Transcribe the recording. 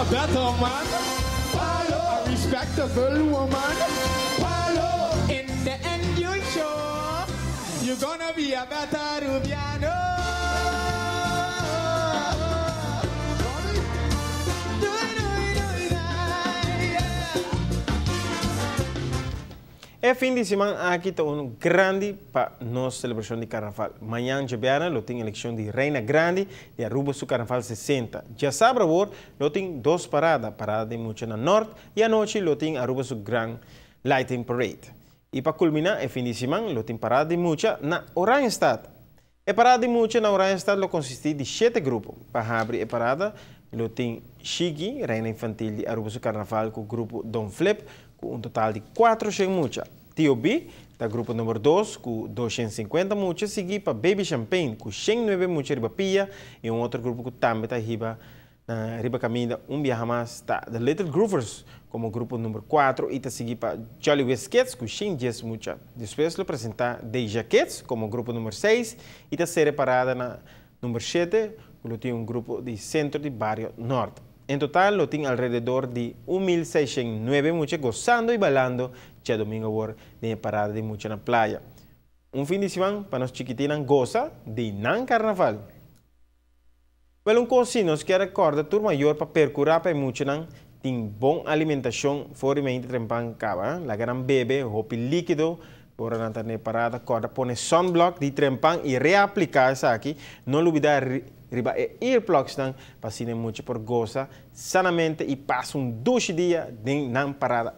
better man, a respectable woman. In the end, you'll show you're gonna be a better Rubiano. E fin di siman aki ta uno grandi pa nos celebracion di Carnaval. Mañan djabièrnè lo tin eleccion di Reina Grandi di Aruba su Carnaval 60. Djasabra awor lo tin dos parada, parada di mucha na Nort y anochi lo tin Aruba su Gran Lighting Parade. Y pa culmina e fin di siman lo tin parada di mucha na Oranjestad. E parada di mucha na Oranjestad lo consisti di shete grupo. Pa habri e parada lo tin Shiggy, reina infantil di Aruba su Carnaval cu grupo Don Flip cu un total di 400 mucha. Tio B ta grupo number 2 cu 250 mucha, sigui pa Baby Champagne cu 109 mucha riba pia y un otro grupo cu tambe ta hiba na riba caminda un biaha mas ta The Little Groovers como grupo number 4 y ta sigui pa Jolly Whiz Kids cu 110 mucha. Despues lo presenta Deja Kids como grupo number 6 y ta cera e parada na number 7 cu lo tin un grupo di Centro di Bario Nort. En total lo tin alrededor di 1609 mucha gozando y bailando djadomingo awor den e parada di mucha na playa. Un fin di siman pa nos chikitinnan goza di nan carnaval. Wel un cos si nos kier recorda tur mayor pa percura pa e muchanan tin bon alimentacion for di meinti trempan caba. Laga nan bebe hopi likido ora nan ta n'e parada. Corda pone sunblock di trempan y reaplica esaki. No lubida riba e earplugsnan pa asina e mucha por goza sanamente y pasa un dushi dia den nan parada.